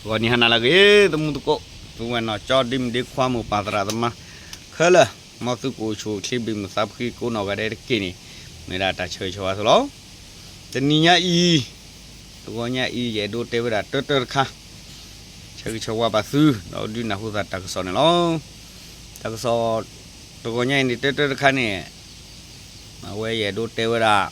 ဂီၤနံၤဟါနၤလၢအဂ့ၤ သမူသကိး သုဝဲနီၢ်ကၠီ ဒ့မုၣ်ဒ့ခွါ မိၢ်ပၢ်သရၣ်သမါခဲလၢာ် မ်သုကအိၣ်ဆူၣ်အိၣ်ချ့ ဘၣ်မုာ်သးဖှံကိးနီၢ်ဂၤဒဲးတက့ၢ်န့ၣ် မ့ၢ်ဒၣ်တၢ်ဆၢဂ့ၤဆၢဝါသုလီၤ. တနံၤညါအံၤ တဂီၤညါအံၤ ယအဲၣ်ဒိးတဲဝဲဒၣ်တၢတၢတခါ ဆၢဂ့ၤဆၢဝါဘၣ်သု ဒီးဒုးနၢ်ဟူသးတၢ်ကစီၣ်န့ၣ်လီၤ. တၢ်ကစီၣ် တဂီၤညါအံၤန့ၣ် တၢတၢတခါန့ၣ် အဝဲယအဲၣ်ဒိးတဲဝဲဒၣ်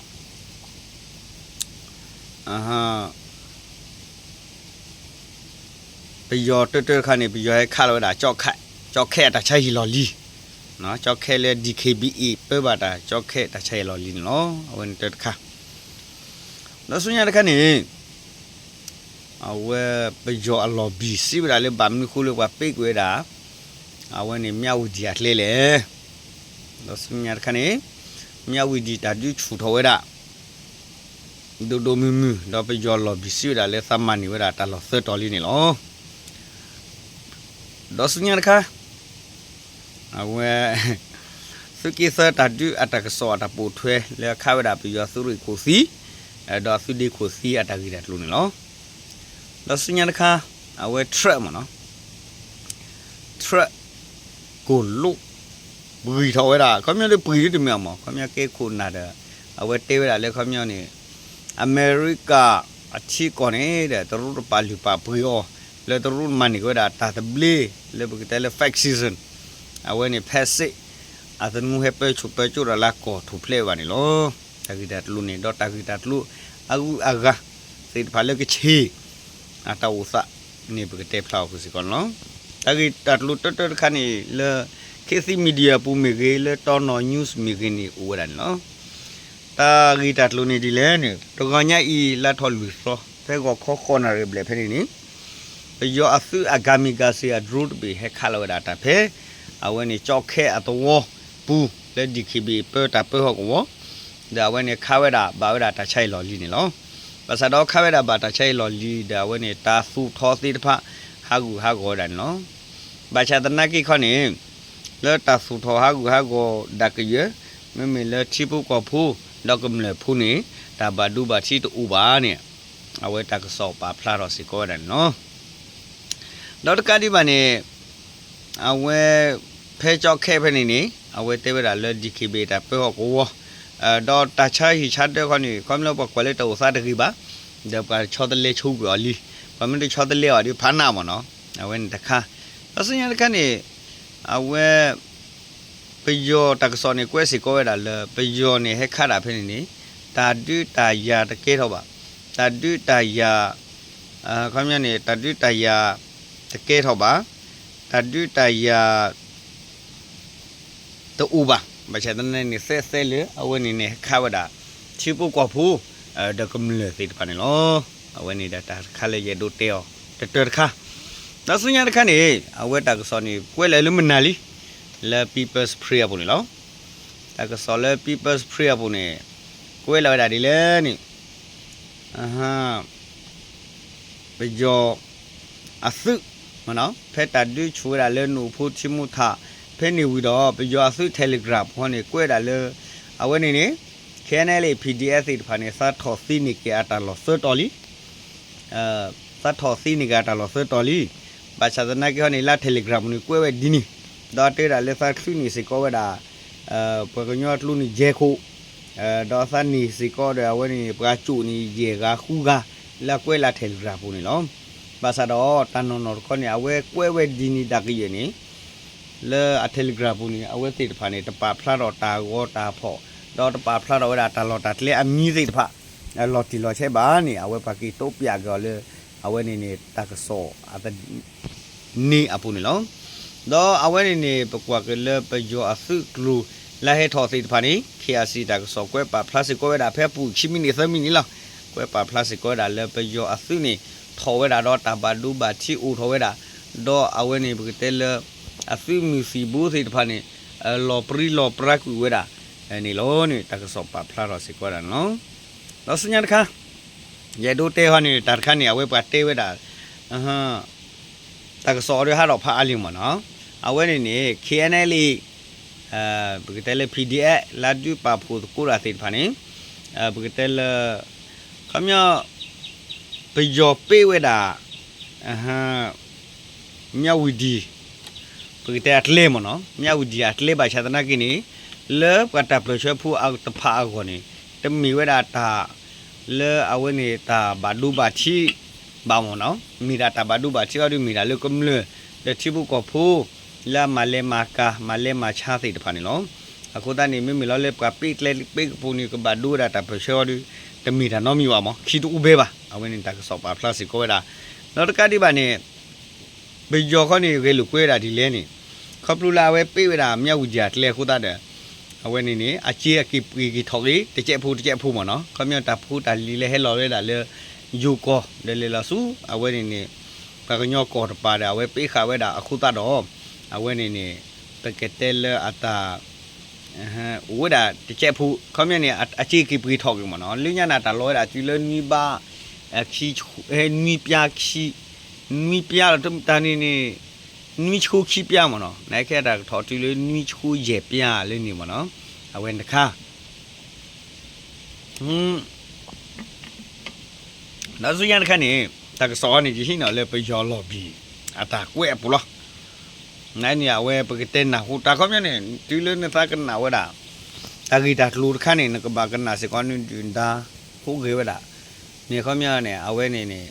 ပယီၤတၢတၢတခါန့ၣ် ပယီၤဟဲခးလီၤဝဲဒၣ် ကၠီခဲအတၢ်ဆါဟံၣ်လီၢ်လံၤ, ကၠီခဲလၢ DKBA ပၢဘၣ်တၢ် ကၠီခဲတၢ်ဆါဟံၣ်လီၢ်လံၤန့ၣ်လီၤ. အဝဲန့ၣ်တၢတခါ ဒီးဆူညါတခါန့ၣ် အဝဲပယီၤအလီၢ်ဘံၣ်စံးဝဲဒၣ်လၢ ဘၣ်မနုၤဃိလၢပှၤပ့းကွံာ်ဝဲဒၣ် အဝဲန့ၣ် မၠၣ်ဝတံၣ်အကျဲလဲၣ်. ဒီးဆူညါတခါန့ၣ် မၠၣ်ဝတံၣ်တၢ်ဒုးဆူၣ်ထီၣ်ဝဲဒၣ် ဒိၣ်ဒိၣ်မုၢ်မုၢ် ဒီးပယီၤလီၢ်ဘံၣ်စံးဝဲဒၣ်လၢ သးမၤန့ၢ်ဝဲဒၣ်တၢ်လီၢ်သၢတီၤလံန့ၣ်လီၤ. ဒီးဆူညါတခါ အဝဲ သုးက့သၢတၢ်ဒုးအတၢ်ကစီၣ်အတၢ်ပိာ်ထွဲ လၢအခးဝဲဒၣ်ပယီၤသုးရ့ၣ်ခိၣ်သံ ဒီးအသုးဒ့ခိၣ်သံအတၢ်ဂ့ၢ်တၢ်ကျိၤန့ၣ်လီၤ. ဒီးဆူညါတခါ အဝဲ truck မ့ၢ်နီၤ truck ကိၢ်လိၣ် ပှံၤထီၣ်ဝဲဒၣ် ခီပညီဒီးပှံၤဒ်တမ့ၢ်အီၤမး ခီပညီကဲခိၣ်နၢ်ဒီး အဝဲတဲဝဲဒၣ်လၢခီပညီန့ၣ် အမဲရကၤအထံကီၢ်န့ၣ်ဒီး တရူးတပာ်လုၢ်ပာ်ပှ့ၤအီၤ လၢတရူးတမၤန့ၢ်က့ၤဝဲဒၣ်တၢ်သဘျ့ လၢပကတဲလၢ fascism အဝဲန့ၣ် ဖဲစ့ၣ် အသနူဟဲပၢဆူၣ်ပၢစိးဒီးလၢကီၢ်ထူၣ်ဖျဲးဘၣ်န့ၣ်လီၤ. တၢ်ဂ့ၢ်တၢ်ကျိၤန့ၣ် ဒီးတၢ်ဂ့ၢ်တၢ်ကျိၤအဂုၤအဂၤသ့ၣ်တဖၣ်လၢကဆ့ၣ် အတၢ်အိၣ်သးန့ၣ် ပကတဲဖျါအီၤဃုာ်စ့ၢ်ကီးန့ၣ်လီၤ. တၢ်ဂ့ၢ်တၢ်ကျိၤတၢတၢတခါန့ၣ် လၢ ခေတ်သစ် Media ပူၤမ့ၢ်ဂ့ၤ လၢတီနီၢ် News မ့ၢ်ဂ့ၤန့ၣ် အိၣ်ဝဲဒၣ်န့ၣ်လီၤ. တၢ်ဂ့ၢ်တၢ်ကျိၤန့ၣ်ဒ်လဲၣ်န့ၣ် တဂီၤညါအံၤ လါထီၣ်လွံၢ်သီ ဖဲဂီၤခီဃိးနၣ်ရံၣ်ဘျဲၣ်ဖဲန့ၣ်န့ၣ် ပယီၤအသုးအ kamikaze အ drone တဘ့ၣ် ဟဲခးလီၤဝဲဒၣ်တၢ်ဖဲ အဝဲန့ၣ် ကၠီခဲအသဝီပူၤ လၢ DKBA ပၢတၢ်ပၢဟီၣ်ကဝီၤ ဒီးအဝဲန့ၣ်ခးဝဲဒၣ်ဘၣ်ဝဲဒၣ်တၢ်ဆါဟံၣ်လီၢ်လံၤန့ၣ်လီၤ. ဘၣ်ဆၣ်ဒီးခးဝဲဒၣ်ဘၣ်တၢ်ဆါဟံၣ်လီၢ်လံၤ ဒီးအဝဲန့ၣ် တၢ်သူၣ်ထီၣ်သ့ၣ်တဖၣ် ဟးဂူာ်ဟးဂီၤဝဲဒၣ်န့ၣ်လီၤ. ဘၣ်ဆၣ်သနာ်က့ခီန့ၣ် လၢတၢ်သူၣ်ထီၣ်ဟးဂူာ်ဟးဂီၤဒၣ်ကယၢၤ မ့မ့ၢ်လၢထံဖိကီၢ်ဖိ ဒီးကမျၢၢ်ဖိန့ၣ် တၢ်ဘၣ်ဒိဘၣ်ထံးတအိၣ်ဘၣ်န့ၣ် အဝဲတၢ်ကစီၣ်ပာ်ဖျါထီၣ်စ့ၢ်ကီးဝဲဒၣ်န့ၣ်လီၤ. ဒီးတကးဒံးဘၣ်န့ၣ် အဝဲ ဖဲကၠီခဲဖဲန့ၣ်န့ၣ် အဝဲတဲဝဲဒၣ်လၢ DKBA တၢ်ပၢဟီၣ်ကဝီၤ ဒီးတၢ်ဆါဟံၣ်ဆါဒၢခီန့ၣ် ခီဖျိလၢပှၤကွၢ်လၢတၢ်အိၣ်သးတဂ့ၤဘၣ် ဒီးပှၤဆီတလဲဆိကွံာ်အီၤလံ. ပှၤမ့ၢ်တဆီတလဲအီၤဒီးဖးနးမ့ၢ်နီၤ အဝဲန့ၣ်တခါ ဒီးဆူညါတခါန့ၣ် အဝဲ ပယီၤတၢ်ကစီၣ်န့ၣ် ကွဲးစ့ၢ်ကီးဝဲဒၣ်လၢ ပယီၤန့ၣ်ဟဲခးတၢ်ဖဲန့ၣ်န့ၣ် တၢ်ဒုးတၢ်ယၤတကဲထီၣ်ဘၣ်. တၢ်ဒုးတၢ်ယၤ ခီပညီန့ၣ် တၢ်ဒုးတၢ်ယၤတကဲထီၣ်ဘၣ်. တၢ်ဒုးတၢ်ယၤ တအိၣ်ဘၣ်. ဘၣ်ဆၣ်သနာ်က့န့ၣ် သဲသဲလၢ အဝဲန့ၣ်န့ၣ် ဟဲခးဝဲဒၣ် ထံဖိကီၢ်ဖိ ဒီးကမျၢၢ်သ့ၣ်တဖၣ်န့ၣ်လီၤ. အဝဲန့ၣ်ဒီးတၢ်တခါလၢယအဲၣ်ဒိးတဲအီၤ တတၢတခါ ဒီးဆူညါတခါန့ၣ် အဝဲတၢ်ကစီၣ်န့ၣ် ကွဲးလီၤလၢမုၢ်နၤလံ လၢ People's Spring အပူၤန့ၣ်လီၤ. တၢ်ကစီၣ်လၢ People's Spring အပူၤန့ၣ် ကွဲးလီၤဝဲဒၣ်ဒ်လဲၣ်န့ၣ် ပယီၤအသုး ဖဲတၢ်ဒုးဆူၣ်ဝဲဒၣ်လၢနအိၣ်ဖိထံမိၢ်ထး ဖဲန့ၣ်ဝံၤဒီး ပယီၤအသုး Telegram ဖီန့ၣ် ကွဲးဒၣ်လၢ အဝဲန့ၣ်န့ၣ် K N L A P D F သ့ၣ်တဖၣ်န့ၣ် သးထီၣ်သ့န့ၢ်က့ၤအတၢ်လီၢ်သၢတီၤလံ သးထီၣ်သ့န့ၢ်က့ၤအတၢ်လီၢ်သၢတီၤလံ. ဘၣ်ဆၣ်သနာ်က့ဟီန့ၣ် လၢ Telegram ပူၤန့ၣ် ကွဲးဝဲဒ်န့ၣ် ဒီးတဲဝဲဒၣ်လၢသးချုးန့ၢ်စ့ၢ်ကီးဝဲဒၣ် ပှၤကညီအကျိန့ၣ် ယဲၢ်ခိၣ် ဒီးသးန့ၢ်စ့ၢ်ကီးဒီးအဝဲန့ၣ် ပှၤကိးန့ၣ် ယဲၢ်ဂၤဃုဂၤ လၢအကွဲးလၢ Telegram ပူၤန့ၣ်လီၤ. ဘၣ်ဆၣ်ဒီးတၢ်နီၢ်နီၢ်တခီန့ၣ် အဝဲကွဲးဝဲဒ်န့ၣ်ဒၣ်ကယဲၢ်န့ၣ် လၢအ Telegram ပူၤန့ၣ် အဝဲသ့ၣ်တဖၣ်န့ၣ် တပာ်ဖျါထီၣ်တၢ်ဂီၤတၢ်ဖီၣ် ဒီးတပာ်ဖျါထီၣ်ဝဲဒၣ်တၢ်လီၢ်တၢ်ကျဲအမံၤသ့ၣ်တဖၣ် လီၤတံၢ်လီၤဆဲးဘၣ်န့ၣ် အဝဲပှၤက့ၤတိပျးက့ၤအီၤလၢ အဝဲန့ၣ်န့ၣ် တၢ်ကစီၣ်အသန့အပူၤန့ၣ်လီၤ. ဒီးအဝဲန့ၣ်န့ၣ် ပကွၢ်က့ၤလၢပယီၤအသုးကျိၤလၢဟဲထီၣ်သ့ၣ်တဖၣ်န့ၣ် K I C တၢ်ကစီၣ်ကွဲးပာ်ဖျါစ့ၢ်ကီးဝဲဒၣ်ဖဲအပူၤခံမံးနံးသၢမံးနံးလီၤ. ကွဲးပာ်ဖျါစ့ၢ်ကီးဝဲဒၣ်လၢပယီၤအသုးန့ၣ် ထီၣ်ဝဲဒၣ်ဒီးတၢ်ဘၣ်ဒိဘၣ်ထံးအိၣ်ထီၣ်ဝဲဒၣ် ဒီးအဝဲန့ၣ်ပကတဲလၢ အသုးမုၢ်သံၣ်ဘိသ့ၣ်တဖၣ်န့ၣ် လီၤပြံလီၤပြါကွံာ်ဝဲဒၣ်န့ၣ်လီၤန့ၣ် တၢ်ကစီၣ်ပာ်ဖျါထီၣ်စ့ၢ်ကီးဝဲဒၣ်န့ၣ်လီၤ. ဒီးဆူညါတခါ ယအဲၣ်ဒိးတဲဟီန့ၣ် တၢ်တခါန့ၣ် အဝဲပှၤတဲဝဲဒၣ် တၢ်ကစီၣ်အီၤဒီးဟးထီၣ်ဖးအါလံမ့ၢ်နီၤ. အဝဲန့ၣ်န့ၣ် K N L A ပကတဲလၢ P D F လၢဒုးပာ်ဖှိၣ်သကိးတၢ်သ့ၣ်တဖၣ်န့ၣ် ပကတဲလၢ ခီပညီ ပယီၤပ့းဝဲဒၣ် မၠၣ်ဝံၤဒံၣ် ပကတဲအကျဲမ့ၢ်နီၤ, မၠၣ်ဝံၤဒံၣ်အကျဲဘၣ်ဆၣ်သနာ်က့န့ၣ် လၢပှၤတၢ်ပၢၢ်ဆၢဖိအတဖၣ်အဂီၢ်န့ၣ် တမ့ၢ်ဝဲဒၣ်တၢ် လၢအဝဲန့ၣ်တၢ်ဘၣ်ဒိဘၣ်ထံးဘၣ်မ့ၢ်နီၤ, မ့ၢ်ဒၣ်တၢ်ဘၣ်ဒိဘၣ်ထံးအီၤဒီးမ့ၢ်ဒၣ်လၢကမျၢၢ် ဒီးထံဖိကီၢ်ဖိ လၢအမၤလဲၤမၤကၤ မၤလဲၤမၤဆါသ့ၣ်တဖၣ်န့ၣ်လီၤ. အဃိသတးန့ၣ် မ့မ့ၢ်လီၤလၢပှၤပ့ၣ်ကျဲပ့ၣ်ကပူၤန့ၣ် ကဘၣ်ဒိဝဲဒၣ်တၢ်ပၢၢ်ဆၢအီၤဒီး တမ့ၢ်တၢ်နီတမံၤဘၣ်မ့ၢ် ခံတအိၣ်ဘဲဘၣ်. အဝဲန့ၣ်တၢ်ကစီၣ်ပာ်ဖျါစ့ၢ်ကီးဝဲဒၣ် ဒီးတကးဒံးဘၣ်န့ၣ် ပယီၤခီန့ၣ် ဂဲၤလိာ်ကွဲဝဲဒၣ်ဒ်လဲၣ်န့ၣ် ခီဖျိလၢအဝဲပ့ၣ်ဝဲဒၣ်မၠၣ်ဝံၤဒံၣ်အကျဲအဃိသတးဒီး အဝဲန့ၣ်န့ၣ် အစ့အက့ၤပှ့ၤက့ၤထီၣ်က့ၤ တကဲးဖိတကဲးဖိမ့ၢ်နီၤ, ခီပညီတၢ်ဖိတၢ်လံၤလၢဟဲလီၤဝဲဒၣ်လၢ ယိၤကီၢ် ဒီးလဲၤလီၤဆူ အဝဲန့ၣ်န့ၣ် ပှၤကညီကီၢ်တပၤဒီး အဝဲပ့ၣ်ဃာ်ဝဲဒၣ်အဃိသတးဒီး အဝဲန့ၣ်န့ၣ် ပကတဲလၢအတၢ် အိၣ်ဝဲဒၣ်တကဲးဖိ ခီပညီန့ၣ် အစ့က့ၤပှ့ၤထီၣ်က့ၤမ့ၢ်နီၤ, လၢညါန့ၣ် တၢ်လီၤဝဲဒၣ်တုၤလၢနွံဘး ခံ နွံပျါခံ နွံပျါလီၤတၢ်န့ၣ်န့ၣ် နွံဆှိခံပျါမ့ၢ်နီၤ, နခဲတၢ်ကထီၣ်တုၤလၢနွံဆှိယဲၢ်ပျါလၢန့ၣ်မ့ၢ်နီၤ, အဝဲန့ၣ်တခါ ဒီးဆူညါတခါန့ၣ် တၢ်ကစီၣ်အံၤန့ၣ် ယဟံးန့ၢ်လၢပယီၤလီၤဘံၣ် အတၢ်ကွဲးအပူၤလီၤ. နန့ၣ် အဝဲပကတဲနၢ်ဟူတၢ်ခီပညီန့ၣ် တုၤလၢနသးကနၣ်ဝဲဒၣ် တၢ်ဂ့ၢ်တၢ်ကျိၤတခါန့ၣ် နကဘၣ်ကနၣ်စ့ၢ်ကီးနဒုၣ်ဒါ ဟူးဂဲၤဝဲဒၣ် န့ၣ်ခီပညီန့ၣ် အဝဲန့ၣ်န့ၣ်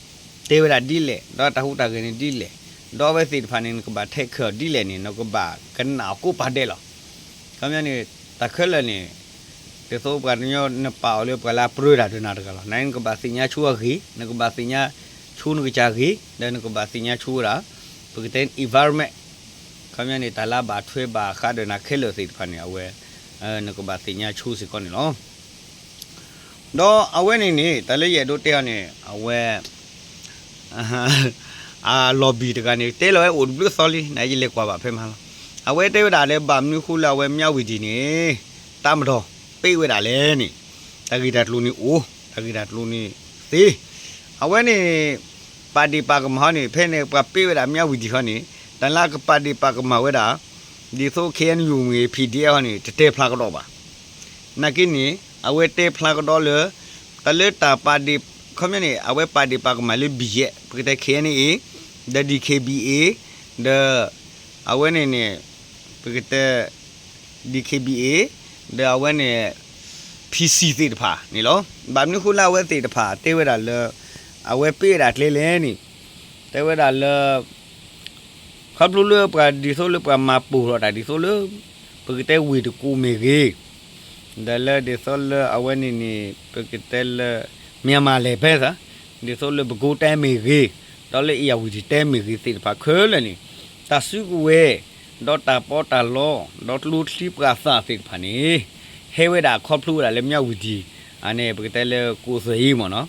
တဲဝဲဒၣ်ဒ်လဲၣ် ဒီးတၢ်ဟူးတၢ်ဂဲၤန့ၣ်ဒ်လဲၣ် ဒီးအဝဲသ့ၣ်တဖၣ်န့ၣ် နကဘၣ်ထဲးခၢၣ်ဒ်လဲၣ်န့ၣ် နကဘၣ်ကနၣ်အီၤကိးပၤဒဲးလီၤ. ခီပညီန့ၣ် တၢ်ခဲလၢာ်န့ၣ် ဒ်သိးပှၤကညီ နပာ်အီၤလၢပှၤလၢအပြၢတၢ်ဒီးနၤတဂၤလီၤ. နကဘၣ်သ့ၣ်ညါဆိအဂ့ၢ်, နကဘၣ်သ့ၣ်ညါဆိနကစၢ်ဂ့ၢ်, ဒီးနကဘၣ်သ့ၣ်ညါဆိဝဲဒၣ် ပကတဲ environment ခီပညီန့ၣ် တၢ်လၢအဘၣ်ထွဲဘၣ်ဃးဒီးနၤခဲလၢာ်သ့ၣ်တဖၣ်န့ၣ် အဝဲ နကဘၣ်သ့ၣ်ညါဆိစ့ၢ်ကီးန့ၣ်လီၤ. ဒီးအဝဲန့ၣ်န့ၣ် တၢ်လၢယအဲၣ်ဒိးတဲအီၤန့ၣ် အဝဲ အလီၤဘံၣ်တဂၤန့ၣ် တဲလီၤဝဲအိၣ်တဘျုးသီလံ နယလဲၤကွၢ်ဘၣ်ဖဲမဟါလီၤ. အဝဲတဲဝဲဒၣ်လၢဘၣ်မနုၤဃိလၢအဝဲမၠၣ်ဝံၤဒံၣ်န့ၣ် တၢ်မၤဒီး ပ့ၣ်ဝဲဒၣ်လဲၣ်န့ၣ် တၢ်ဂ့ၢ်တၢ်ကျိၤန့ၣ်အိၣ် တၢ်ဂ့ၢ်တၢ်ကျိၤန့ၣ်သ့ အဝဲန့ၣ် ပာ်ဒ့ၣ်ပာ်ကမၣ်ဟီန့ၣ် ဖဲန့ၣ်ပှၤပ့ၣ်ဝဲဒၣ်မၠၣ်ဝံၤဒံၣ်ဟီန့ၣ် တၢ်လၢအကပာ်ဒ့ၣ်ပာ်ကမၣ်ဝဲဒၣ် ဒ်သိး ခ့ၣ်အဲၣ်ယူၣ်မ့ၢ်ဂ့ၤ ဖံၣ်ဒံၣ်အဲၣ်ဟီန့ၣ် တတဲဖျါကဒီးဘၣ်. နာ်က့န့ၣ် အဝဲတဲဖျါကဒီးလၢ တၢ်လၢတၢ်ပာ်ဒ့ၣ် ခီပညီန့ၣ် အဝဲပာ်ဒ့ၣ်ပာ်ကမၣ်လၢဘံၣ်ယဲၢ် ပကတဲ ခ့ၣ်အဲၣ်ယူၣ်မ့ၢ်ဂ့ၤ ဒီး ဒံၣ်ခ့ၣ်ဘံၣ်အ့ၣ် ဒီး အဝဲန့ၣ်န့ၣ် ပကတဲ ဒံၣ်ခ့ၣ်ဘံၣ်အ့ၣ် ဒီးအဝဲန့ၣ် ဖံၣ်စံၣ် သ့ၣ်တဖၣ်န့ၣ်လီၤ. ဘၣ်မနုၤဃိလၢအဝဲသ့ၣ်တဖၣ်တဲဝဲဒၣ်လၢ အဝဲပ့ၣ်ဝဲဒၣ်ကျဲလဲၣ်န့ၣ် တဲဝဲဒၣ်လၢ ခီဖျိလၢပှၤဒ်သိးလၢပှၤမၤပိာ်ထီၣ်တၢ်ဒ်သိးလၢ ပကတဲဝ့ၢ်တကူၣ်မ့ၢ်ဂ့ၤ ဒီးလၢဒ်သိးလၢအဝဲန့ၣ်န့ၣ် ပကတဲလၢ မၠၣ်မၤလဲၣ်ဖဲသး ဒ်သိးလၢပကိးတဲမ့ၢ်ဂ့ၤ ဒီးလၢအ့ၣ်ယၣ်ဝံၤဒံၣ်တဲမ့ၢ်ဂ့ၤသ့ၣ်တဖၣ်ခဲလၢာ်န့ၣ် တၢ်စုကဝဲၤ ဒီးတၢ်ပီးတၢ်လီ ဒီးကျိချံပှာ်သၣ်သ့ၣ်တဖၣ်န့ၣ် ဟဲဝဲဒၣ်ခီဖျိဝဲဒၣ်လၢမၠၣ်ဝံၤဒံၣ် အန့ၣ် ပကတဲလၢကိးသွဲၣ်အံၤမ့ၢ်နီၤ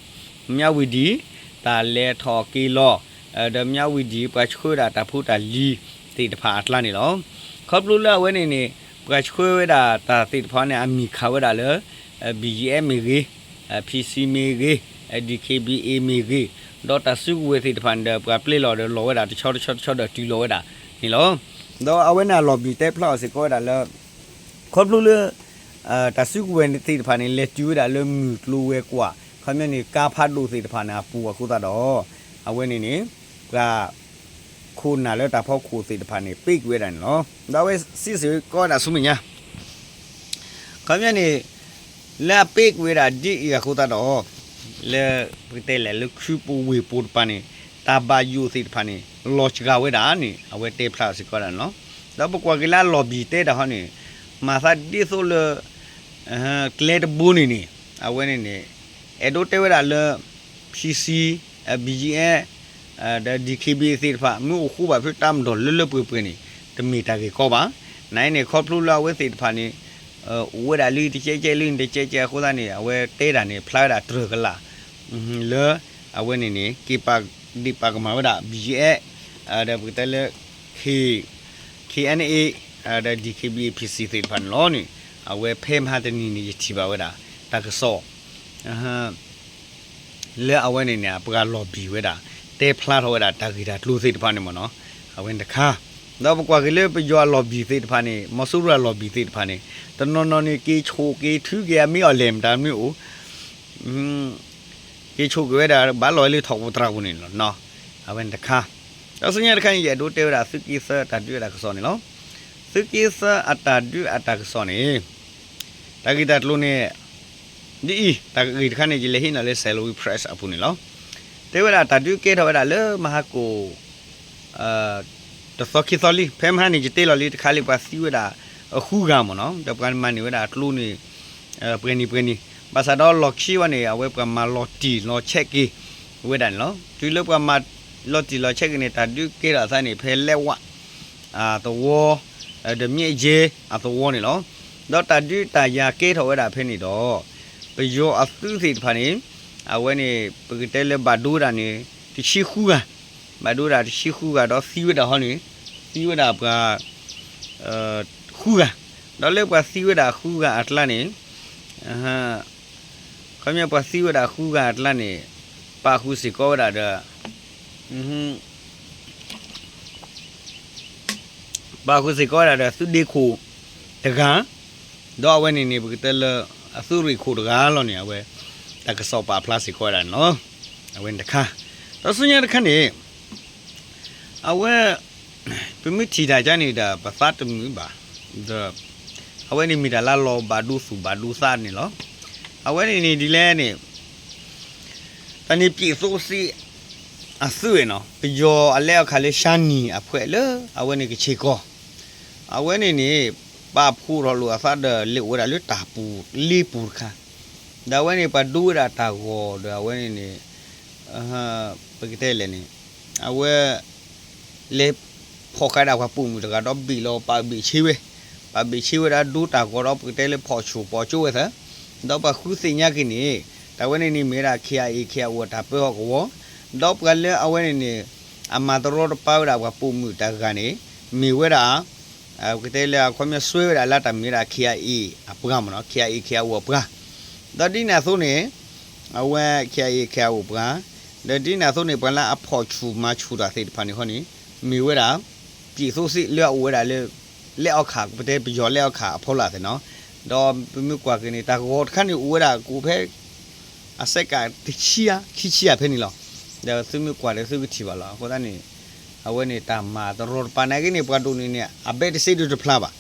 မၠၣ်ဝံၤဒံၣ် တၢ်လဲၤထီၣ်က့ၤလီၤ ဒီးမၠၣ်ဝံၤဒံၣ် ပှၤဆှၢဒၣ်တၢ်ဖိတၢ်လံၤသ့ၣ်တဖၣ်အကျါန့ၣ်လီၤ. ခီဖျိလၢအဝဲန့ၣ်န့ၣ် ပှၤဆှၢဝဲဒၣ်တၢ်သ့ၣ်တဖၣ်န့ၣ် အမံၤခးဝဲဒၣ်လၢ ဘံၣ်ယဲၢ်မ့ၢ်ဂ့ၤ ဖံၣ်စံၣ်မ့ၢ်ဂ့ၤ ဒံၣ်ခ့ၣ်ဘံၣ်အ့ၣ်မ့ၢ်ဂ့ၤ ဒီးတၢ်စုကဝဲၤသ့ၣ်တဖၣ်န့ၣ်ဒီး ပှၤပျဲလီၤဒီးလီၤဝဲဒၣ်တဆီတဆီတဆီဒီးတုၤလီၤဝဲဒၣ်န့ၣ်လီၤ. ဒီးအဝဲန့ၣ်အလီၢ်ဘံၣ်တဲဖျါအီၤစ့ၢ်ကီးဝဲဒၣ်လၢ ခီဖျိလၢ တၢ်စုကဝဲၤသ့ၣ်တဖၣ်န့ၣ် လဲၤတုၤဝဲဒၣ်လၢမုၢ်ကျိၤဝဲၤကွာ် ခီပညီန့ၣ် ကါဖးဒိၣ်သ့ၣ်တဖၣ်န့ၣ်အပူၤအဃိသတးဒီး အဝဲန့ၣ်န့ၣ် ပှၤ ခိၣ်နၢ်လၢတၢ်ဖီခိၣ်သ့ၣ်တဖၣ်န့ၣ် ပ့ၣ်ကွံာ်ဝဲဒၣ်န့ၣ်လီၤ. ဒီးအဝဲစံးစ့ၢ်ကီးဝဲဒၣ်ဆူမဲာ်ညါ ခီပညီန့ၣ် လၢအပ့ၣ်ကွံာ်ဝဲဒၣ်ဒ်အံၤအဃိသတးဒီး လၢပကတဲလဲၣ်လၢခုပူၤဝ့ၢ်ပူၤတပၤန့ၣ် တၢ်ဘၣ်ယိၣ်သ့ၣ်တဖၣ်န့ၣ် လီၤစှၤဝဲဒၣ်န့ၣ် အဝဲတဲဖျါစ့ၢ်ကီးဒၣ်န့ၣ်လီၤ. ဒီးပကွၢ်က့ၤလၢအလီၢ်ဘံၣ်တဲတၢ်ဟီန့ၣ် မၤသးဒ်သိးလၢ ကျဲတဘိန့ၣ်န့ၣ် အဝဲန့ၣ်န့ၣ် အဲၣ်ဒိးတဲဝဲဒၣ်လၢ ဖံၣ်စံၣ် ဘံၣ်ယဲၢ် ဒီး ဒံၣ်ခ့ၣ်ဘံၣ်အ့ၣ် သ့ၣ်တဖၣ် မ့ၢ်အိၣ်ဃူဘၣ်ဖဲတၢ်မၤဒီးလၢလၢပှဲၤပှဲၤန့ၣ် တမ့ၢ်တၢ်ဂ့ၢ်ကီဘၣ်. နအံၤန့ၣ် ခီဖျိလၢအဝဲသ့ၣ်တဖၣ်န့ၣ် အိၣ်ဝဲဒၣ်လၢတကဲကဲလၢတကဲကဲအဃိသတးန့ၣ် အဝဲတဲဒၣ်န့ၣ် ဖျါဝဲဒၣ်တြၢၢ်ကလာ် လၢ အဝဲန့ၣ်န့ၣ် က့ၤပာ်ဒ့ၣ်ပာ်ကမၣ်ဝဲဒၣ် ဘံၣ်ယဲၢ် ဒီးပကတဲလၢ ခ့ၣ် ခ့ၣ်အဲၣ်ယူၣ် ဒီး ဒံၣ်ခ့ၣ်ဘံၣ်အ့ၣ် ဖံၣ်စံၣ် သ့ၣ်တဖၣ်န့ၣ်လီၤန့ၣ် အဝဲဖဲမဟါတနံၤန့ၣ် ယထံၣ်ဘၣ်ဝဲဒၣ် တၢ်ကစီၣ် လၢအဝဲန့ၣ်န့ၣ် အပှၤလီၢ်ဘံၣ်ဝဲဒၣ် တဲဖျါထီၣ်ဝဲဒၣ်တၢ်ဂ့ၢ်တၢ်ကျိၤသ့ၣ်တဖၣ်န့ၣ်မ့ၢ်နီၤ အဝဲန့ၣ်တခါ ဒီးပကွၢ်က့ၤလၢပယီၤအလီၢ်ဘံၣ်သ့ၣ်တဖၣ်န့ၣ် မီၤစိရိၤအလီၢ်ဘံၣ်သ့ၣ်တဖၣ်န့ၣ် တနီၤနီၤန့ၣ် က့ၤဆိၣ်က့ၤထုက့ၤအမ့ၢ်အီၤလဲၣ်မတၤမ့ၢ်အိၣ် က့ၤဆိၣ်က့ၤဝဲဒၣ် ဘၣ်လီၤဝဲလၢထိၣ်ကတြၢၢ်ပူၤန့ၣ်လီၤနီၤ အဝဲန့ၣ်တခါ, ဒီးဆူညါတခါန့ၣ် ယအဲၣ်ဒိးတဲဝဲဒၣ်သုးက့သၢအတၢ်ဒုးအတၢ်ကစီၣ်န့ၣ်လီၤ. သုးက့သၢအတၢ်ဒုးအတၢ်ကစီၣ်န့ၣ် တၢ်ဂ့ၢ်တၢ်ကျိၤန့ၣ် ဒ်အံၤ, တၢ်ဂ့ၢ်တခါန့ၣ် ယလဲၤဟံးန့ၢ်လၢ Salween Press အပူၤန့ၣ်လီၤ. တဲဝဲဒၣ်တၢ်ဒုးကဲထီၣ်ဝဲဒၣ်လၢမဟါကိၣ် တသီခံသီလံ, ဖဲမဟါန့ၣ် ယတဲလီၤလံတခါလံ ပှၤသံဝဲဒၣ် ဃုဂၤမ့ၢ်နီၤ, ဒီးပှၤမၤန့ၢ်ဝဲဒၣ်ကျိန့ၣ် ပှဲၤနံၤပှဲၤနံၤ, ဘၣ်ဆၣ်ဒီးလီၢ်ခံဝဲန့ၣ် အဝဲပှၤမၤလီၤတံၢ်လီၤဆဲးက့ၤဝဲဒၣ်န့ၣ်လီၤ. တုၤလၢပှၤမၤလီၤတံၢ်လီၤဆဲးက့ၤန့ၣ် တၢ်ဒုးကဲထီၣ်အသးန့ၣ် ဖဲလဲးဝး အသဝီ ဒီးမ့ၢ်ယဲအသဝီန့ၣ်လီၤ. ဒီးတၢ်ဒုးတၢ်ယၤကဲထီၣ်ဝဲဒၣ်ဖဲန့ၣ်ဒီး ပယီၤအသုးသ့ၣ်တဖၣ်န့ၣ် အဝဲန့ၣ် ပကတဲလၢဘၣ်ဒိဝဲဒၣ်န့ၣ် တဆံဃုဂၤ, ဘၣ်ဒိဝဲဒၣ်တဆံဃုဂၤ ဒီးသံဝဲဒၣ်ဟီန့ၣ် သံဝဲဒၣ်ပှၤ ဃုဂၤ, ဒီးလၢပှၤသံဝဲဒၣ်ဃုဂၤအကျါန့ၣ် ခီပညီပှၤသံဝဲဒၣ်ဃုဂၤအကျါန့ၣ် ပာ်ဃုာ်စ့ၢ်ကီးဝဲဒၣ်ဒီး ပာ်ဃုာ်စ့ၢ်ကီးဝဲဒၣ်ဒီးသုးဒ့ခိၣ်တဂၤ, ဒီးအဝဲန့ၣ်န့ၣ် ပကတဲလၢ အသုးရ့ၣ်ခိၣ်တဂၤလီၤန့ၣ် အဝဲ တၢ်ကစီၣ်ပာ်ဖျါစ့ၢ်ကီးဝဲဒၣ်န့ၣ်လီၤ. အဝဲန့ၣ်တခါ, ဒီးဆူညါတခါန့ၣ် အဝဲ ပမ့ၢ်ထံၣ်တၢ်ကါန့ၣ်ဒီး ပသးတမုာ်ဘၣ်, ဒီး အဝဲန့ၣ်မ့ၢ်တၢ်လၢလီၤဘၣ်ဒိသူၣ်ဘၣ်ဒိသးန့ၣ်လီၤ. အဝဲန့ၣ်န့ၣ်ဒ်လဲၣ်န့ၣ် တၢ်န့ၣ် ပြည်သူ့စစ်အသုးနီၤ, ပယီၤအလဲၤအခါလၢ ရှမ်းနီၤ အဖွဲ့လၢ အဝဲန့ၣ်ကဆ့ၣ်ကီၢ်, အဝဲန့ၣ်န့ၣ် ပာ်ဖှိၣ်ထီၣ်လိာ်အသးဒီး လဲၤအိၣ်ဝဲဒၣ်လၢတၢ်ပူၤလ့ပူၤတခါ, ဒီးအဝဲန့ၣ် ပှၤဒိဝဲဒၣ်တၢ်ဂီၤဒီး အဝဲန့ၣ်န့ၣ် ပကတဲလဲၣ်န့ၣ် အဝဲ လဲၤဖီၣ်ဃာ်ဒၣ်ပှၤပိာ်မုၣ်တဂၤဒီးဘ့ၣ်လီၤ ပာ်ဘ့ၣ်ဆ့ဝဲ, ပာ်ဘ့ၣ်ဆ့ဝဲဒၣ်ဒိတၢ်ဂီၤဒီး ပကတဲလၢဖီၣ်ဆူၣ်ဖီၣ်ကၠိဝဲသၢ, ဒီးပှၤဃုသ့ၣ်ညါက့ၤန့ၣ် တၢ်ဝဲန့ၣ်န့ၣ်မ့ၢ်ဝဲဒၣ် KIA KIO အတၢ်ပၢဟီၣ်ကဝီၤ, ဒီးပှၤလၢအဝဲန့ၣ်န့ၣ် အမၤတရီတပါဝဲဒၣ်ပှၤပိာ်မုၣ်တဂၤန့ၣ် မ့ၢ်ဝဲဒၣ် ပကတဲလၢအခီပညီစွဲဝဲဒၣ်လၢတၢ်မ့ၢ်ဝဲဒၣ် KIA အပှၤမ့ၢ်နီၤ, KIA KIO အပှၤ, ဒီးဒ်န့ၣ်အသိးန့ၣ် အဝဲ KIA KIO ပှၤ, ဒီးဒ်န့ၣ်အသိးန့ၣ် ပှၤလၢအဖီၣ်ဆူၣ်မၤဆူၣ်တၢ်သ့ၣ်တဖၣ်န့ၣ်ဃီန့ၣ် မ့ၢ်ဝဲဒၣ် ပြည်သူ့စစ်လၢအအိၣ်ဝဲဒၣ်လၢ လဲအီၣ်ခး ပတဲပယီၤလဲအီၣ်ခးအဖီလာ်သ့ၣ်နီၤ, ဒီးပမ့ၢ်ကွၢ်က့ၤန့ၣ် တၢ်ဂီၤတခါန့ၣ်အိၣ်ဝဲဒၣ်ကအိၣ်ဖဲ အစဲးကးတဆံဧါ ခံဆံဧါဖဲန့ၣ်လီၤ. ဒီးသုမ့ၢ်ကွၢ်ဒီးသုကထံၣ်ဘၣ်လီၤ. အဃိသတးန့ၣ် အဝဲန့ၣ်တၢ်မၤတရီတပါ နာ်က့န့ၣ် ပှၤဒိၣ်န့ၣ်န့ၣ် အဘဲတစ့ဒုတဖျါဘၣ်.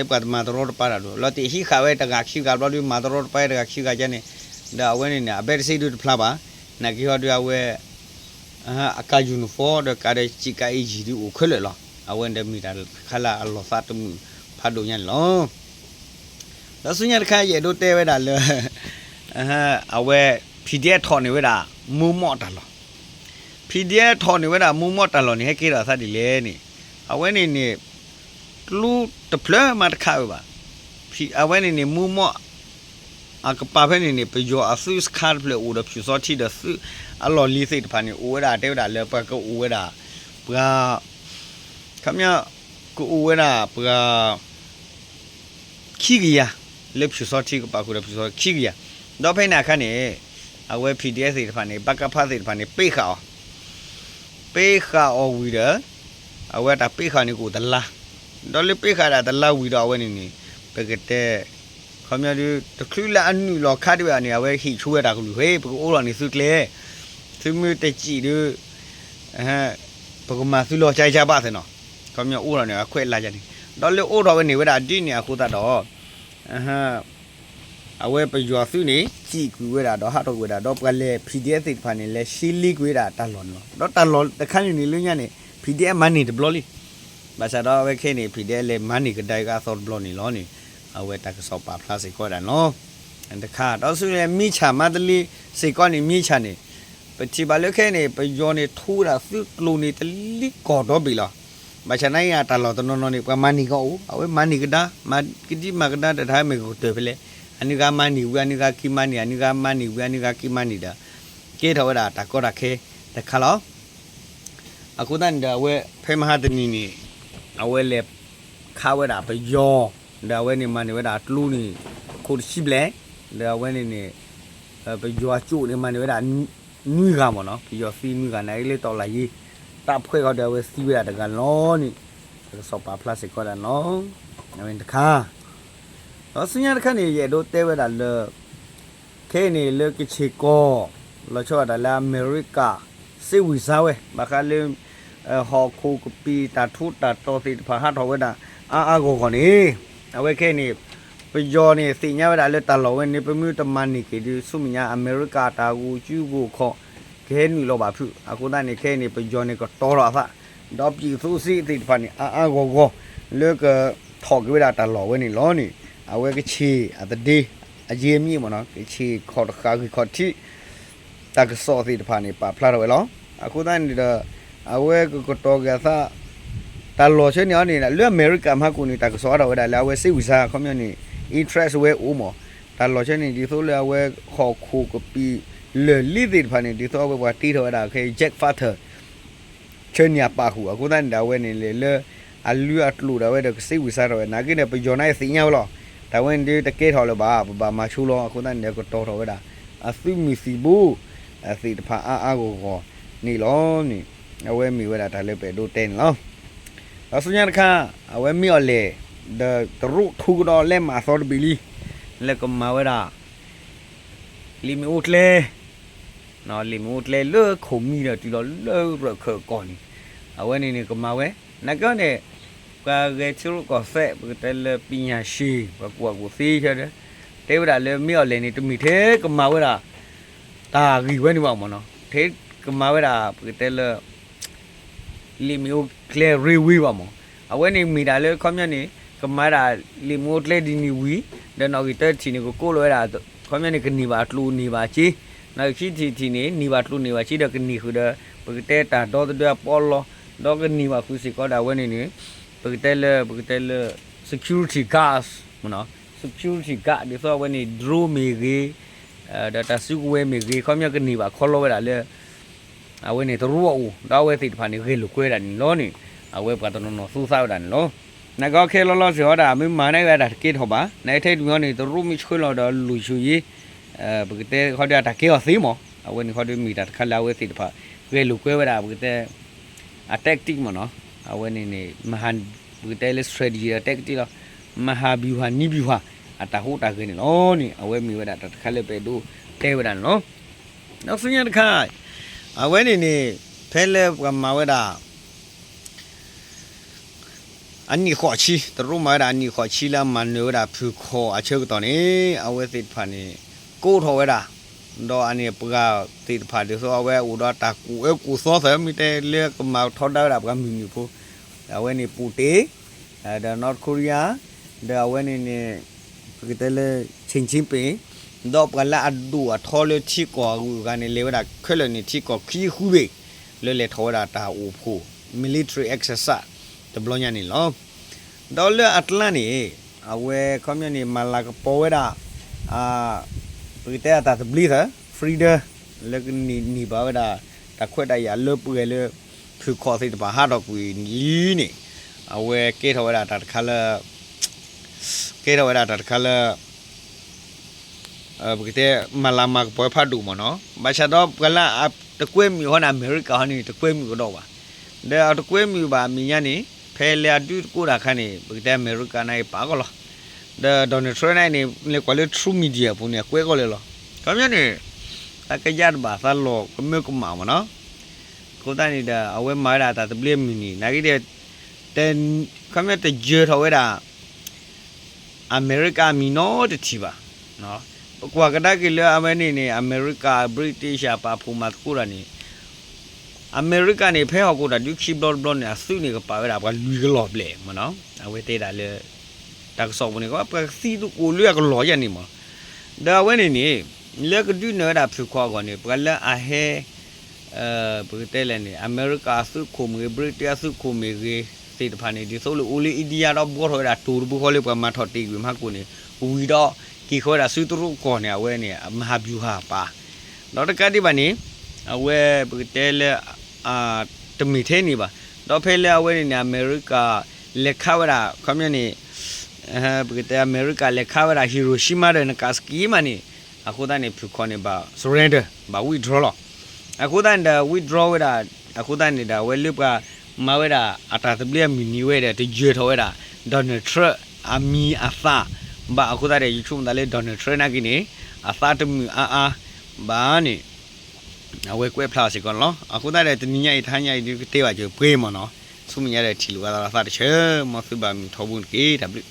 ပှၤတမၤတရီတပါတၢ်ဒိၣ် လီၤတ့ၢ်ဟံးဃာ်ဝဲတဂၤခံဂၤဘျီဒုး မၤတရီတပါတဂၤခံဂၤကန့ၣ်, ဒီးအဝဲန့ၣ်န့ၣ် အဘဲတစ့ဒုတဖျါဘၣ်. နာ်က့ဟီဒုးအဝဲ အကါ uniform ဒီးကါဒီးစံးကါအ့ၣ်ယံၤဒုးအိၣ်ခဲလၢာ်လီၤ. အဝဲန့ၣ်ဒီးမ့ၢ်တၢ်ခါလၢအလီၤသးတမုာ်ဖးဒိၣ်ညါန့ၣ်လီၤ. ဒီးဆူညါတခါ ယအဲၣ်ဒိးတဲဝဲဒၣ်လၢ အဝဲ PDF ထီၣ်န့ၢ်ဝဲဒၣ် မိၢ်မီၢ်တၢ်လီၢ်, PDF ထီၣ်န့ၢ်ဝဲဒၣ် မိၢ်မီၢ်တၢ်လီၢ်န့ၣ် ဟဲကဲထီၣ်အသးဒ်လဲၣ်န့ၣ်, အဝဲန့ၣ်န့ၣ် ကျိတဖျၢၣ်မးတခါဝဲဘၣ်. အဝဲန့ၣ်န့ၣ် မိၢ်မီၢ် အကပၤဖဲန့ၣ်န့ၣ် ပယီၤအသုးစခါတဖျၢၣ်အိၣ်ဒီးဖၠူၣ်စီထံဒီးသုးအလီၢ်လံၤသ့ၣ်တဖၣ်န့ၣ် အိၣ်ဝဲဒၣ်တဲဝဲဒၣ်လၢပှၤကအိၣ်ဝဲဒၣ် ပှၤ ခီပညီ ကအိၣ်ဝဲဒၣ်ပှၤ ခံကယၤ လၢဖၠူၣ်စီထံကပာ်ဃုာ်ဒီးဖၠူၣ်စီခံကယၤ, ဒီးဖဲန့ၣ်အခါန့ၣ် အဝဲ PDF သ့ၣ်တဖၣ်န့ၣ် ပကဖ သ့ၣ်တဖၣ်န့ၣ် ပ့ဃာ်အီၤ ပ့ဃာ်အီၤဝံၤဒီး အဝဲတၢ်ပ့ဃာ်န့ၣ်ကအိၣ်တလါ, ဒီးလၢပ့ဃာ်ဒၣ်တလါဝံၤဒီးအဝဲန့ၣ်န့ၣ် ပကတဲ ခီပညီဒုး တချုးလၢအနုာ်လီၤခါဒံးဘၣ်န့ၣ် အဝဲဟ့ၣ်ဆိဝဲတၢ်ကလုၢ်ဃီ ပကအိးထီၣ်န့ၢ်သုကျဲ, သုမ့ၢ်တစံးဒုး ပကမၤသုလီၤကၢ်ကၢ်ဘၣ်သ့ၣ်နီၤ, ခီပညီအိးထီၣ်န့ၣ် အခွဲးလၢ်ယါန့ၣ်, ဒီးလၢအိးထီၣ်ဝဲန့ၣ်ဝဲဒၣ်ဒ်န့ၣ်အဃိသတးဒီး အဝဲပယီၤသုးန့ၣ် စံးကွံာ်ဝဲဒၣ်ဒီးဟးထီၣ်ကွံာ်ဝဲဒၣ် ဒီးပှၤလဲၤ PDF သ့ၣ်တဖၣ်န့ၣ် လဲၤရှဲလ့ကွံာ်ဝဲဒၣ်တၢ်လီၢ်န့ၣ်လီၤ. ဒီးတၢ်လီၢ်တခါန့ၣ်န့ၣ်လၢညါန့ၣ် PDF မၤန့ၢ်တဘျီလံ, ဘၣ်ဆၣ်ဒီးအဝဲခဲအံၤန့ၣ် PDF လဲၤမၤန့ၢ်ကဒါက့ၤအသီတဘျီန့ၣ်လီၤန့ၣ် အဝဲတၢ်ကစီၣ်ပာ်ဖျါစ့ၢ်ကီးဝဲဒၣ်န့ၣ်လီၤ. တခါ ဒီးဆူလဲၤမ့ၢ်ဆၣ်မၤတလ့စ့ၢ်ကီးန့ၣ် မ့ၢ်ဆၣ်န့ၣ် ပထံၣ်ဘၣ်လၢခဲအံၤန့ၣ် ပယီၤန့ၣ် ထိဝဲဒၣ်သုးကျိၤန့ၣ်တလံၤကီၢ်ဒီဘ့ၣ်လီၤ. ဘၣ်ဆၣ်နာ်က့အတၢ်လီၢ်တနီၤနီၤန့ၣ် ပှၤမၤန့ၢ်ကီးအိၣ်, အဝဲမၤန့ၢ်ကဒါ, မၤကဒံမၤကဒါဒီးတၢ်မ့ၢ်ကတၢၢ်ဖဲလဲၣ်, အနုၤဂၤမၤန့ၢ်ဝံၤ အနုၤဂၤက့ၤမၤန့ၢ်, အနုၤဂၤမၤန့ၢ်ဝံၤ အနုၤဂၤက့ၤမၤန့ၢ်ဒီး ကဲထီၣ်ဝဲဒၣ်တၢ်ကီတၢ်ခဲတခါလီၤ. အဃိသတးန့ၣ်ဒီး အဝဲဖဲမဟါတနံၤန့ၣ် အဝဲလဲၤခးဝဲဒၣ်ပယီၤ, ဒီးအဝဲန့ၣ်မၤန့ၢ်ဝဲဒၣ်ကျိန့ၣ် အခိၣ်တဆံဘျဲၣ်, ဒီးအဝဲန့ၣ်န့ၣ် ပယီၤအကၠိၣ်န့ၣ် မၤန့ၢ်ဝဲဒၣ်နွံဂၤမ့ၢ်နီၤ, ပယီၤသံနွံဂၤ နာ်က့လၢ တော်လှန်ရေးတပ်ဖွဲ့ ဃီဒီး အဝဲသံဝဲဒၣ်တဂၤန့ၣ်လီၤန့ၣ် တၢ်ကစီၣ်ပာ်ဖျါစ့ၢ်ကီးဒၣ်န့ၣ်လီၤ. အဝဲန့ၣ်တခါ ဒီးဆူညါတခါန့ၣ် ယအဲၣ်ဒိးတဲဝဲဒၣ်လၢ ခဲအံၤန့ၣ်လၢကဆ့ၣ်ကီၢ် လီၤဆီဒၣ်တၢ်လၢအမဲရကၤ စ့ဝံၤစါဝဲ ဘၣ်ဃးလၢ ဟီၣ်ခိၣ်ကပံာ်တၢ်ထူးတၢ်တီၤသ့ၣ်တဖၣ်ဟးထီၣ်ဝဲဒၣ် အါအါဂီၢ်ဂီၢ်န့ၣ် အဝဲခဲအံၤန့ၣ် ပယီၤန့ၣ် သ့ၣ်ညါဝဲဒၣ်လၢတၢ်လီၢ်ဝဲန့ၣ် ပမ့ၢ်တမၤန့ၢ်က့ၤဒီး ဆူမဲာ်ညါအမဲရကၤတၢ်ဂိၢ်ကၠူဂိၢ်ခီၣ် ကဟဲနုာ်လီၤဘၣ်ဖုး အဃိသတးန့ၣ် ခဲအံၤန့ၣ် ပယီၤန့ၣ်ကတီၤထီၣ်အသး ဒီးပျံးသိစ့သ့ၣ်တဖၣ်န့ၣ် အါအါဂီၢ်ဂီၢ် လၢကထီၣ်က့ၤဝဲဒၣ်တၢ်လီၢ်ဝဲန့ၣ်လီၤန့ၣ် အဝဲကချ့ၣ်အသဒ့ အယ့မံၤမ့ၢ်နီၤ ကချ့ၣ်ခီၣ်တဃာ်ဂံၢ်ခီၣ်ထံး တၢ်ကစီၣ်သ့ၣ်တဖၣ်န့ၣ် ပာ်ဖျါထီၣ်ဝဲလီၤ. အဃိသတးန့ၣ်ဒီး အဝဲကကတီၤက့ၤအသး တၢ်လီၢ်ဆၢန့ၣ်အီၤန့ၣ် လၢအမဲရကၤမဟါကိၣ်န့ၣ် တၢ်ကစီၣ်အါထီၣ်ဝဲဒၣ်လၢအဝဲစ့ဝံၤစါ ခီပညီန့ၣ် interest ဝဲအိၣ်မး တၢ်လီၢ်ဆၢန့ၣ် ဒ်သိးလၢအဝဲဟီၣ်ခိၣ်ကပံာ်လၢာ်လံသ့ၣ်တဖၣ်န့ၣ် ဒ်သိးအဝဲပှၤတ့ထီၣ်ဝဲဒၣ်ခဲ jet fighter ဆၢန့ၢ်အပာ်ဃုာ် အဃိသတးန့ၣ်ဒီး အဝဲန့ၣ်လဲၤလၢ အလုၢ်အကျိၤဒၣ်ဝဲဒီးကစ့ဝံၤစါထီၣ်ဝဲ နာ်က့န့ၣ် ပယီၤန့ၣ်သ့ၣ်ညါဝဲလီၤ. တၢ်ဝဲန့ၣ်ဒ်တကဲထီၣ်လၢၤဘၣ် ပဘၣ်မၤဆိလီၤ. အဃိသတးန့ၣ်ဒီး ကတီၤထီၣ်ဝဲဒၣ် အသုးမုၢ်သံၣ်ဘိ သ့ၣ်တဖၣ်အါအါဂီၢ်ဂီၢ်န့ၣ်လီၤန့ၣ် အဝဲမ့ၢ်ဝဲဒၣ်တၢ်လၢပအဲၣ်ဒိးတဲန့ၣ်လီၤ. ဒီးဆူညါတခါ အဝဲမ့ၢ်အီၤလဲၣ် ဒီးတရူးထူကဒီးလဲမၤအသီတဘ့ၣ်လံ လၢကမၤဝဲဒၣ် လံာ်မ့ၣ်အူကျဲ လံာ်မ့ၣ်အူကျဲလၢခိၣ်မံဒီးတုၤလီၤလၢရၢၢ်ခၢၣ်ကီၢ်န့ၣ် အဝဲန့ၣ်န့ၣ်ကမၤဝဲ နာ်က့န့ၣ် ပှၤဂဲၤထံရူၢ်ကီၢ်သဲး ပကတဲလၢပညာရှင် ပှၤကူၣ်ဘၣ်ကူၣ်သ့ဒီး တဲဝဲဒၣ်လၢမ့ၢ်အီၤလဲၣ်န့ၣ် တမ့ၢ်ထဲကမၤဝဲဒၣ် တၢ်ဂ့ၢ်ဝဲန့ၣ်ဘၣ်မ့ၢ်နီၤ ထဲကမၤဝဲဒၣ် ပကတဲလၢ လံာ်မ့ၣ်အူကျဲ railway ဘၣ်မး, အဝဲန့ၣ်မ့ၢ်ဒၣ်လၢခီပညီန့ၣ် ကမၤဒၣ်လံာ်မ့ၣ်အူကျဲဒ်န့ၣ်ဝံၤ ဒီးနီၣ်ဂံၢ်တၢတထံၣ်န့ၣ် ကကိးလီၤဝဲဒၣ် ခီပညီန့ၣ် ကန့ၢ်ဘၣ်ကျိၣ်န့ၢ်ဘၣ်စ့, နီၣ်ဂံၢ်ခံထံၣ်တထံၣ်န့ၣ် န့ၢ်ဘၣ်ကျိၣ်န့ၢ်ဘၣ်စ့ဒီးကန့ၢ်ဃုာ်ဒီး ပကတဲတၢ်ဒီသဒၢအပီးလီ ဒီးကန့ၢ်ဘၣ်ဃုာ်စ့ၢ်ကီးဒၣ်ဝဲန့ၣ်န့ၣ် ပကတဲလၢ ပကတဲလၢ security guards မ့ၢ်နီၤ, security guard ဒ်သိးအဝဲန့ၣ် drone မ့ၢ်ဂ့ၤ ဒီးတၢ်စုကဝဲၤမ့ၢ်ဂ့ၤ ခီပညီကန့ၢ်ဘၣ်ခီလီဝဲဒၣ်လၢ အဝဲန့ၣ်တရူးအအိၣ် ဒီးအဝဲသ့ၣ်တဖၣ်န့ၣ် ဂဲၤလိာ်ကွဲဒၣ်န့ၣ်လီၤန့ၣ် အဝဲပှၤတနီၤနီၤသူသးဝဲဒၣ်န့ၣ်လီၤ. နာ်က့ခဲလီၤလီၤစ့ၢ်ကီးဒၣ် မ့ၢ်မၤန့ၢ်ဝဲဒၣ်တၢ်တကဲထီၣ်ဘၣ် နထဲတမံၤအီၤန့ၣ် တရူးမ့ၢ်ဆှၢလီၤဒီးလူၤဆိၣ်ယ့ ပကတဲခီဒီးတၢ်ကဲအီၤသ့မး, အဝဲန့ၣ်ခီဒီးမ့ၢ်တၢ်တခါလၢအဝဲသ့ၣ်တဖၣ် ဂဲၤလိာ်ကွဲဝဲဒၣ် ပကတဲ အ tactic မ့ၢ်နီၤ, အဝဲန့ၣ်န့ၣ် မဟါ ပကတဲလၢ strategy ဒီး tactic လီၤ, မဟာဗျူဟာ နည်းဗျူဟာ အတၢ်ဟူးတၢ်ဂဲၤန့ၣ်လီၤန့ၣ် အဝဲမ့ၢ်ဝဲဒၣ်တၢ်တခါလၢပအဲၣ်ဒိးတဲဝဲဒၣ်န့ၣ်လီၤ. ဒီးဆူညါတခါ အဝဲန့ၣ်န့ၣ် ဖဲလၢပှၤမၤဝဲဒၣ် အနံၣ်ဃိးဆံ တရူးမၤဝဲဒၣ်အနံၣ်ဃိးဆံလၢအမၤနၢၤဝဲဒၣ်ဖုၣ်ခီၣ်အဆၢကတီၢ်န့ၣ် အဝဲသ့ၣ်တဖၣ်န့ၣ် ကိးထီၣ်ဝဲဒၣ် ဒီးအန့ၣ်ပှၤသ့ၣ်တဖၣ်ဒ်သိးအဝဲအိၣ်ဒီးတၢ်ကူၣ်အၢကူၣ်သီသၢ မ့ၢ်တဲလၢကမၤထီဒါဝဲဒၣ်ပှၤမုၢ်နုာ်ဖိ အဝဲန့ၣ်ပူၣ်တ့ၢ် ဒီး North Korea ဒီးအဝဲန့ၣ်န့ၣ် ပကတဲလၢ Xi Jinping ဒီးပှၤလၢအဒိၣ်အထီလၢထံကီၢ်အဂုၤအဂၤန့ၣ် လဲၤဝဲဒၣ်ခဲလၢာ်န့ၣ်ထံကီၢ်ခံဃုဘ့ၣ် လၢလဲၤထီၣ်ဝဲဒၣ်တၢ်အိၣ်ဖှိၣ် military exercise တဘျီညါန့ၣ်လီၤ. ဒီးလၢအကျါန့ၣ် အဝဲခီပညီန့ၣ် မၤလၤကပီၤဝဲဒၣ် ပကတဲအတၢ်သဘျ့သၢ freedom လၢကန့ၢ်န့ၢ်ဘၣ်ဝဲဒၣ် တၢ်ခွဲးတၢ်ယာ်လၢပှဲၤလၢ ဖုၣ်ခီၣ်သ့ၣ်တဖၣ်ဟးထီၣ်ကွံာ်လံန့ၣ် အဝဲကဲထီၣ်ဝဲဒၣ်တၢ်တခါလၢ ကဲထီၣ်ဝဲဒၣ်တၢ်တခါလၢ ပကတဲမၤလၤမၤကပီၤဖးဒိၣ်မ့ၢ်နီၤ, ဘၣ်ဆၣ်ဒီးပှၤလၢအတကွဲမုာ်ဃီန့ၣ် အမဲရကၤဟီန့ၣ် တကွဲမုာ်ကဒီးဘၣ်. ဒီးအတကွဲမုာ်ဘၣ်အမဲာ်ညါန့ၣ် ဖဲလၢအဒုးတကိးတၢ်အခါန့ၣ် ပကတဲအမဲရကၤန့ၣ်ပာ်ကီးလီၤ. ဒီး Donald Trump န့ၣ် လဲၤကွၢ်လၢ Truth Media အပူၤန့ၣ် အကွဲးကီးလၢာ်လီၤ. ခီပညီန့ၣ် သးကယၢ်တဘၣ်သးလီၤကမၢကမၣ်မ့ၢ်နီၤ. အဃိသတးန့ၣ်ဒီး အဝဲမၤဝဲဒၣ်တၢ်သဘျ့အမုၢ်နံၤ နာ်က့ဒီး ခီပညီတယၢၤထီၣ်ဝဲဒၣ် အမဲရကၤအမံၤနီတထံၣ်ဘၣ်. ပကွၢ်ကဒါက့ၤလၢအဝဲန့ၣ်န့ၣ် အမဲရကၤ British အပာ်ဖှိၣ်မၤသကိးတၢ်န့ၣ် အမဲရကၤန့ၣ် ဖဲဟီၣ်ခိၣ်တၢ်ဒုးခံဘျီတဘျီန့ၣ် အသုးန့ၣ်ကပာ်ဝဲဒၣ်ပှၤလွံၢ်ကလီၢ်ဘျဲၣ်မ့ၢ်နီၤ. အဝဲတဲဒၣ်လၢ တၢ်ကစီၣ်ပူၤန့ၣ် ပှၤကသံဒုးကအိၣ်လၢအကလီၢ်ယဲၢ်န့ၣ်မ့ၢ်နီၤ. ဒီးအဝဲန့ၣ်န့ၣ် လၢကဒုးနၢၤဝဲဒၣ်ဖုၣ်ခီၣ်အဂီၢ်န့ၣ် ပှၤလၢအဟဲ ပကတဲလဲၣ်န့ၣ် အမဲရကၤအသုးခိၣ်မ့ၢ်ဂ့ၤ British အသုးခိၣ်မ့ၢ်ဂ့ၤ သ့ၣ်တဖၣ်န့ၣ် ဒ်သိးလၢအိၣ်လၢ India ဒီးဘှီထီၣ်ဝဲဒၣ်တိၤတဘိဃီလၢပှၤမၤထီၣ်တ့ၢ်ကွံာ်မဟါကိၣ်န့ၣ် ဝံၤဒီးက့ၤဃီဝဲဒၣ်ဆူတရူးကီၢ်န့ၣ် အဝဲန့ၣ် မဟာဗျူဟာ ပာ် ဒီးတကးဒံးဘၣ်န့ၣ် အဝဲပကတဲလၢ တမ့ၢ်ထဲန့ၣ်ဘၣ်. ဒီးဖဲလၢအဝဲန့ၣ်န့ၣ် အမဲရကၤလဲၤခးဝဲဒၣ် ခီပညီန့ၣ် ပကတဲအမဲရကၤလဲၤခးဝဲဒၣ် Hiroshima ဒီး Nagasaki မးန့ၣ် အဃိသတးန့ၣ် ဖုၣ်ခီၣ်န့ၣ် ဘၣ် surrender ဘၣ် withdraw လီၤ. အဃိသတးန့ၣ်ဒီး withdraw ဝဲဒၣ် အဃိသတးန့ၣ်ဒီး အဝဲလၢပှၤမၤဝဲဒၣ်အတၢ်သဘျ့အမုၢ်နံၤဝဲဒီး တယၢၤထီၣ်ဝဲဒၣ် Donald Trump အမံၤအသးဘၣ်. အဃိသတးဒီး ယဆိကမိၣ်သးလၢ Donald Trump နာ်က့န့ၣ် အသးတမုာ်အါအါဘၣ်န့ၣ် အဝဲကွဲးဖျါအီၤစ့ၢ်ကီးန့ၣ်လီၤ. အဃိသတးဒီး တနံၤညါအံၤ တဟါညါအံၤဒုး ကတဲဘၣ်စၢၤပှဲၤမ့ၢ်နီၤ, ဆူမဲာ်ညါဒီး ထံၣ်လိာ်အသးဒီးသးတဆၢ, မ်သုဘၣ်မုာ်ထီဘိတက့ၢ်. တၢ်ဘျုး